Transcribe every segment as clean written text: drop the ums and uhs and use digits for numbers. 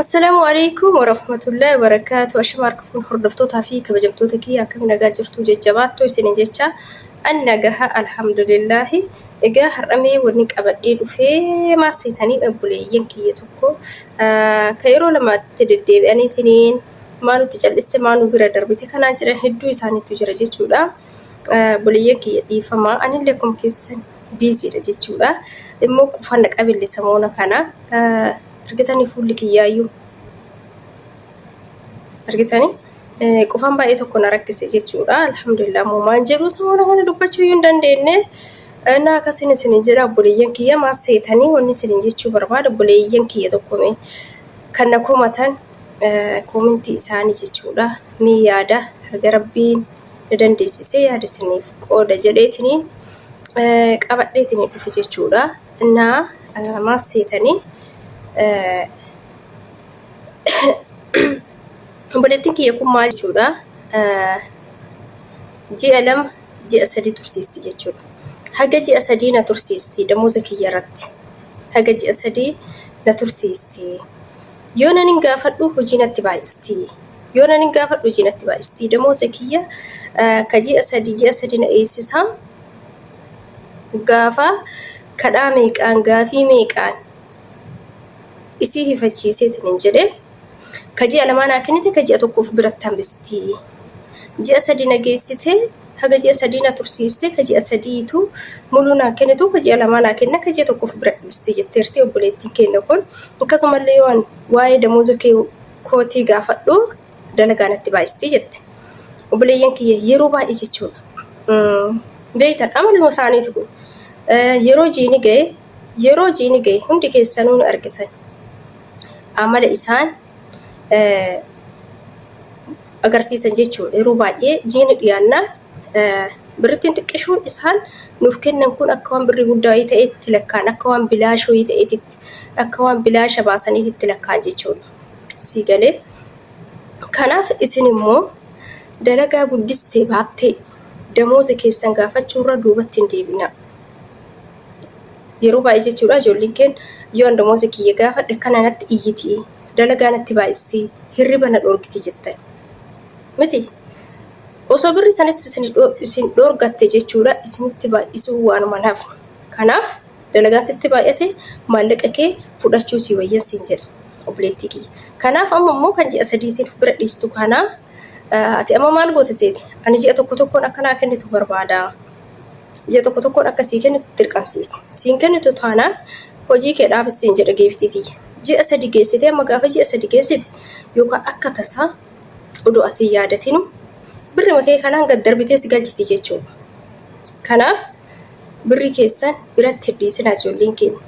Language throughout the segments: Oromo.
Assalaamu alaikum warahmatullahi wabarakaatu. Ashama harka fuun hordoftootaa fi kabajamtoota kiyya akkam nagaa jirtu jajjabaattuu isin jecha ani nagaha alhamdulillaahi. Egaa har'amee wanni qabadhee dhufee maal seetanii obboleeyyan kiyya tokko ka yeroo lamaatti deddeebi'aniitiniin maa nutti calliste maa nu bira darbite kanaan jedhan hedduu isaaniitu jira jechuudha. Obboleeyyan kiyya dhiifamaa anillee akkuma keessan biiziidha jechuudha. Immoo qufaan na qabille samoona kana. Argitanii fuulli kiyyaayyuu argitanii qufaan baay'ee tokko na rakkise jechuudha. Alhamdulillah immoo maan jedhu samoona kana dubbachuu iyyuu hin dandeenye. Na akkasiin isin jedha obboleeyyan kiyya maal seetanii wanni isin jechuu barbaada obboleeyyan kiyya tokko mee kan na komatan koomentii isaanii jechuudha. Mee yaada haga rabbiin na dandeessisee yaada isiniif qooda jedheetiniin qabadheetiniin dhufe jechuudha. Innaa maal seetanii obboleettiin kiyya kun maal jechuudha ji'a 2 ji'a 3 tursiisti jechuudha. Haga ji'a 3 na tursiisti damooza kiyya irratti. Haga ji'a 3 na tursiisti. Yoo nan hin gaafadhu hojii natti baay'isti. Yoo nan hin gaafadhu hojii natti baay'isti. Damooza kiyya ka ji'a 3 ji'a 3 na eessisa. Gaafa kadhaa meeqaan gaafii meeqaan isii hifachiiseetiin hin jedhe ka ji'a lamaa naa kennite ka ji'a tokko of biratti hambisti. Ji'a sadi na geessite haga ji'a sadii na tursiiste ka ji'a sadiitu muluu naa kennitu ka ji'a lamaa naa kenna ka ji'a tokko of bira dhiisti jetteerti obboleettiin keenya kun. Akkasumallee yoo an waa'ee damooza kee kootii gaafadhu dalagaa natti baay'isti jette. Obboleeyyan kiyya yeroo baay'ee jechuudha. Beektan amaluma isaaniiti kun. Yeroo jiini ga'e yeroo jiini ga'e hundi keessanuu ni argitan. Amala isaan agarsiisan jechuudha. Yeroo baay'ee jiini dhiyaannaan birrittiin xiqqishuun isaan nuuf kennan kun akka waan birrii guddaa wayii ta'etti lakkaan akka waan bilaasha wayii ta'eetitti akka waan bilaasha baasaniititti lakkaan jechuudha. Sii galee Kanaaf isin immoo dalagaa guddistee baattee damooza keessan gaafachuurra duubatti hin deebi'inaa. Yeroo baay'ee jechuudha ijoolleen keenya yoo an damooza kiyya gaafadhe kana natti iyyiti, dalagaa natti baay'isti, hirriba na dhoorgiti jettan. Miti? Osoo birri sanis isin dhoorgatte jechuudha isinitti baay'isuu waanuma hin hafne. Kanaaf Dalagaa sitti baay'ate maallaqa kee fudhachuu sii wayyan siin jedha obboleettii kiyya. Kanaaf amma immoo kan ji'a sadii isin bira dhiistu kana ati amma maal goote seeti? Ani ji'a tokko tokkoon akka naa kennitu barbaada. Ji'a tokko tokkoon akka sii kennitu dirqamsiisi. Siin kennitu taanaan hojii kee dhaabis siin jedha geeftii tiyya. Ji'a sadi geessitee amma gaafa ji'a sadi geessite yookaan akka tasaa odoo ati hin yaadatinu birrima kee kanaan gad darbitee si galchiti jechuudha. Kanaaf Birrii keessan biratti hin dhiisinaa ijoolleen keenya.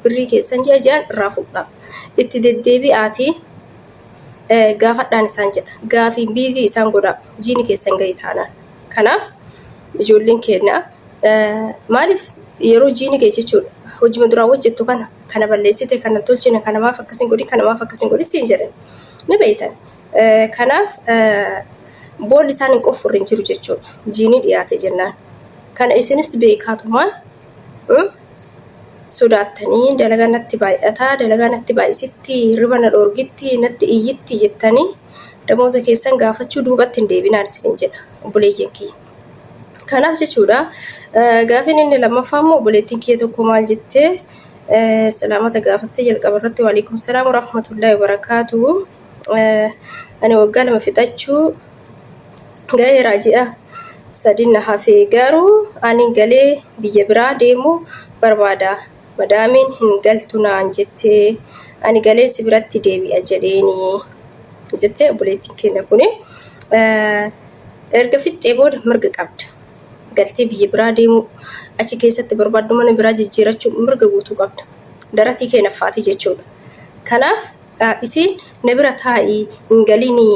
Birrii keessan ji'a ji'aan irraa fudhaa. Itti deddeebi'aatii gaafadhaan isaan jedha. Gaafiin biizii isaan godhaa. Jiini keessan gahe taanaan. Kanaaf ijoolleen keenya maaliif yeroo jiini gahe jechuudha. Hojima duraan hojjettu kana kana balleessite kana tolchine kana maaf akkas hin godhin kana maaf akkas hin godhin siin jedhan. Ni beektan. Kanaaf boolli isaan hin qoffurre hin jiru jechuudha. Jiini dhiyaate jennaan. Kana isinis beekaatumaan sodaattanii dalagaa natti baay'ataa, dalagaa natti baay'isitti, hirriba na dhoorgitti, natti iyyitti jettanii damooza keessan gaafachuu duubatti hin deebinaan isinin jedha obboleeyyan kiyya. Kanaaf jechuudha gaafiin inni lammaffaa immoo obboleettiin kiyya tokko maal jettee salaamata gaafattee jalqaba irratti waalaikum salaam warahmatullaahi wabarakaatuhu ani waggaa lama fixachuu Ga'eera ji'a sadi na hafe garuu ani galee biyya biraa deemuu barbaada madaamiin hin galtu naan jette ani galee si biratti deebi'a jedheeni jette obboleettiin keenya kuni erga fixxee booda mirga qabda galtee biyya biraa deemuu achi keessatti barbaaddu mana biraa jijjiirachuu mirga guutuu qabda daratii kee naffaati jechuudha kanaaf Isiin na bira taa'i hin galinii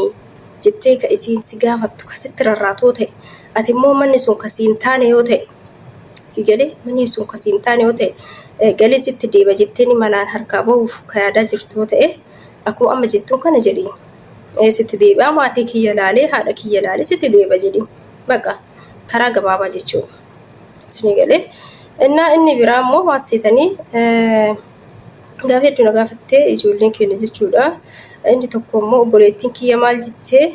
jettee ka isiin si gaafattu ka sitti rarraatu yoo ta'e, ati immoo manni sun ka sii hin taane yoo ta'e, sii galee manni sun ka sii hin taane yoo ta'e, galee sitti deeba jetteeni malaan harkaa bahuuf ka yaadaa jirtu yoo ta'e, akkuma amma jettuun kana jedhiin. Sitti deebi'aa maatii kiyya laalee haadha kiyya laalee sitti deeba jedhiin. Baqa karaa gabaabaa jechuudha. Isinii galee. Innaa inni biraa immoo maal seetanii Gaafa hedduu na gaafattee ijoolleen keenya jechuudha. Inni tokko immoo obboleettiin kiyya maal jettee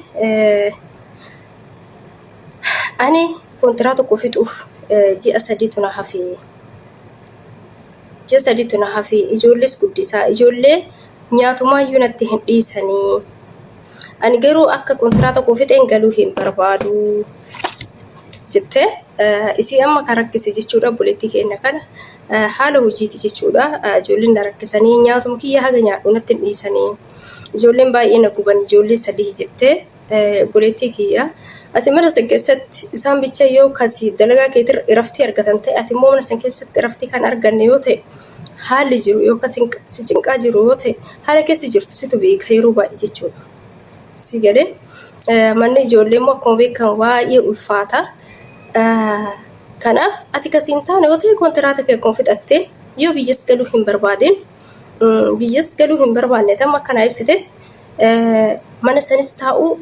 ani kontiraa tokko fixuuf ji'a sadiitu na hafe. Ji'a sadiitu na hafe ijoollees guddisaa ijoollee nyaatumaayyuu natti hin dhiisanii. Ani garuu akka kontiraa tokko fixeen galuu hin barbaadu jettee isii amma kan rakkise jechuudha obboleettii keenya kana haala hojiiti jechuudha. Ijoolleen na rakkisanii nyaatuma kiyya haga nyaadhu natti hin dhiisanii. Ijoolleen baay'ee na guban ijoollee sadii jettee obboleettii kiyya. Ati mana san keessatti isaan bicha yoo kasi dalagaa keetirra iraftii argatan ta'e ati immoo mana san keessatti iraftii kan arganne yoo ta'e haalli jiru yoo si cinqaa jiru yoo ta'e haala keessa jirtu situ beeka yeroo baay'ee jechuudha. Si galee manni ijoollee immoo akkuma beekamu baay'ee ulfaata. Kanaaf ati kasi hin taane yoo ta'e kontiraata kee akkuma fixattee yoo biyyas galuu hin barbaadin biyyas galuu hin barbaanne tam akkanaa ibsite mana sanis taa'uu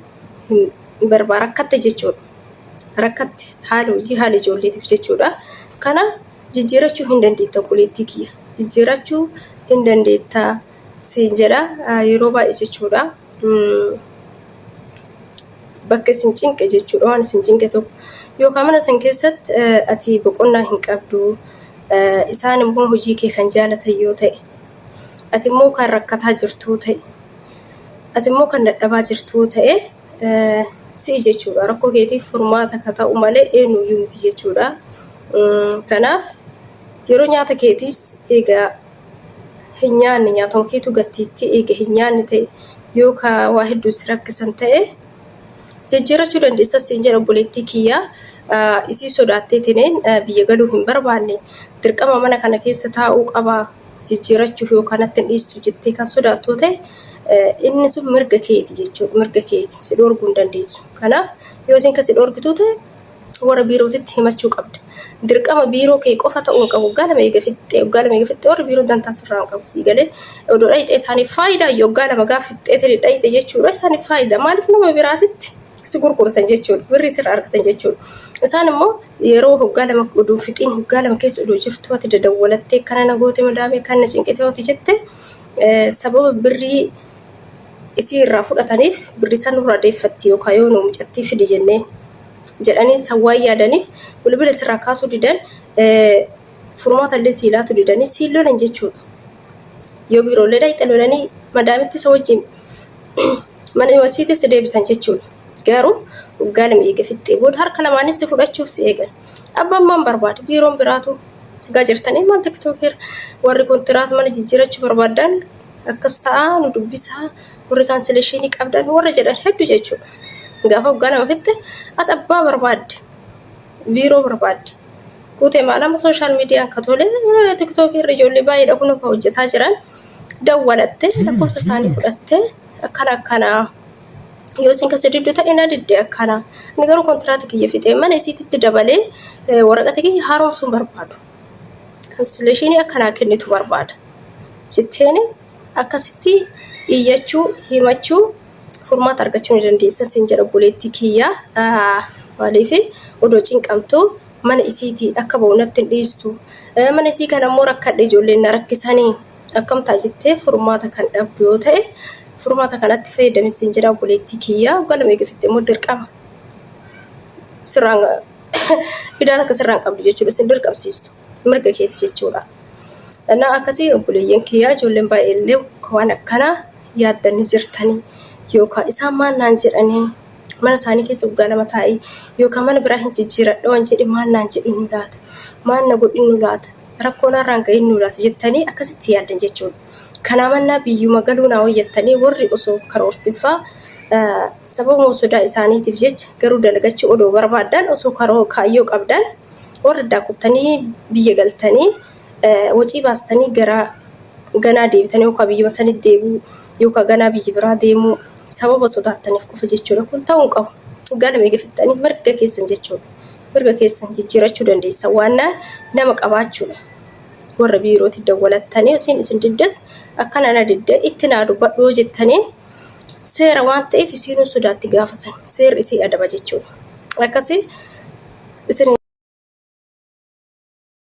hin barbaa rakkatte jechuudha. Rakkatte haala hojii haala ijoolleetiif jechuudha. Kanaaf jijjiirachuu hin dandeetta obboleettii kiyya. Jijjiirachuu hin dandeetta siin jedha yeroo baay'ee jechuudha. Bakka isin cinqe jechuudha waan isin cinqe tokko yookaan mana san keessatti ati boqonnaa hin qabdu isaan immoo hojii kee kan jaalatan yoo ta'e ati immoo kan rakkataa jirtuu ta'e ati immoo kan dadhabaa jirtuu ta'e si'i jechuudha. Rakkoo keetiif furmaata ka ta'u malee eenyuyyuu miti jechuudha. Kanaaf yeroo nyaata keetiis egaa hin nyaanne nyaatuma keetu gattiitti eega hin nyaanne ta'e yoo ka waa hedduu si rakkisan ta'e jijjiirachuu dandeessa siin jedha obboleettii kiyya. Isii sodaatteetineen biyya galuu hin barbaanne dirqama mana kana keessa taa'uu qaba jijjiirachuuf yookaan natti hin dhiistu jettee kan sodaattu ta'e inni sun mirga keeti jechuudha. Mirga keeti si dhoorguu hin dandeessu. Kanaaf yoo isin kan si dhoorgituu ta'e warra biirootitti himachuu qabda. Dirqama biiroo kee qofa ta'uu hin qabu. Waggaa lama eega fixxee waggaa lama eega fixxee warri biiroo dantaa sirraa hin qabu. Sii galee odoo dhayxee isaaniif faayidaa waggaa lama gaafa fixxee ta'e dhayxe jechuudha isaaniif faayidaa. Maaliif nama biraatitti si gurguratan jechuudha. Birrii sirraa argatan jechuudha. Isaan immoo yeroo waggaa lama odoo fixiin waggaa lama keessa odoo jirtu ati dadawwalattee kana na goote madaamee kan na cinqite ati jette sababa birrii isii irraa fudhataniif birrii san nurraa deeffatti yookaan yoo nu mucattii fidi jenneen jedhanii san waan yaadaniif bilbila sirraa kaasuu didan furmaata illee sii laatu didanii siin lolan jechuudha. Yoo biiroolee dhayxe lolanii madaamitti isa wajjin mana yuunivarsiitii si deebisan jechuudha. Garuu waggaa lama eega fixxee booda harka lamaanis si fudhachuuf si eegan. Abbaan maan barbaada biiroon biraatu argaa jirtanii maal tiktookiir warri kontiraat mana jijjiirachuu barbaadan akkas ta'aa nu dubbisaa warri kaansileeshinii qabdan warra jedhan hedduu jechuudha. Gaafa waggaa lama fixxe ati abbaa barbaadde biiroo barbaadde guutee maal amma sooshaal miidiyaan ka tole tiktookii irra ijoollee baay'eedha kun ka hojjetaa jiran dawwalatte lakkoofsa isaanii fudhatte akkana akkanaa yoo isin kasa diddu ta'e na didde akkana inni garuu kontiraata kiyya fixee mana isiititti dabalee waraqata kiyya haaromsuun barbaadu kansileeshinii akkanaa kennitu barbaada sitteeni akkasitti iyyachuu himachuu furmaata argachuu ni dandeessa siin jedha obboleettii kiyya maaliif odoo cinqamtu mana isiitii akka ba'u natti hin dhiistu mana isii kana immoo rakkadhe ijoolleen na rakkisanii akkam ta'a jettee furmaata kan dhabdu yoo ta'e furmaata kanatti fayyadami siin jedha obboleettii kiyya waggaa lama eega fixxe immoo dirqama sirraan idaa takka sirraan qabdu jechuudha sin dirqamsiistu mirga keeti jechuudha. Innaa akkasii obboleeyyan kiyyaa ijoolleen baay'ee illee waan akkanaa yaaddanii jirtanii yookaan isaan maal naan jedhanii mana isaanii keessa waggaa lama taa'ee yookaan mana biraa hin jijjiiradha waan jedhe maal naan jedhu laata maal na godhinnu laata rakkoo narraan ga'innu laata jettanii akkasitti yaaddan jechuudha. Kanaa mannaa biyyuma galuu naa wayyattanii warri osoo karoorsinfaa sababuma sodaa isaaniitiif jecha garuu dalagachuu odoo barbaaddan osoo karoo kaayyoo qabdan warri daakkuttanii biyya galtanii wacii baastanii gara ganaa deebitanii yookaan biyyuma sanitti deebi'uu yookaan ganaa biyya biraa deemuu sababa sodaattaniif qofa jechuudha. Kun ta'uu hin qabu. Waggaa lama eega fixxanii mirga keessan jechuudha. Mirga keessan jijjiirachuu dandeessan waan nama qabaachuudha. Warra biirootti dawwalattanii isin isin diddes akkana na didde itti naa dubbadhu yoo jettanii seera waan ta'eef isiinuu sodaatti gaafa san seerri isii adaba jechuudha. Akkasii isin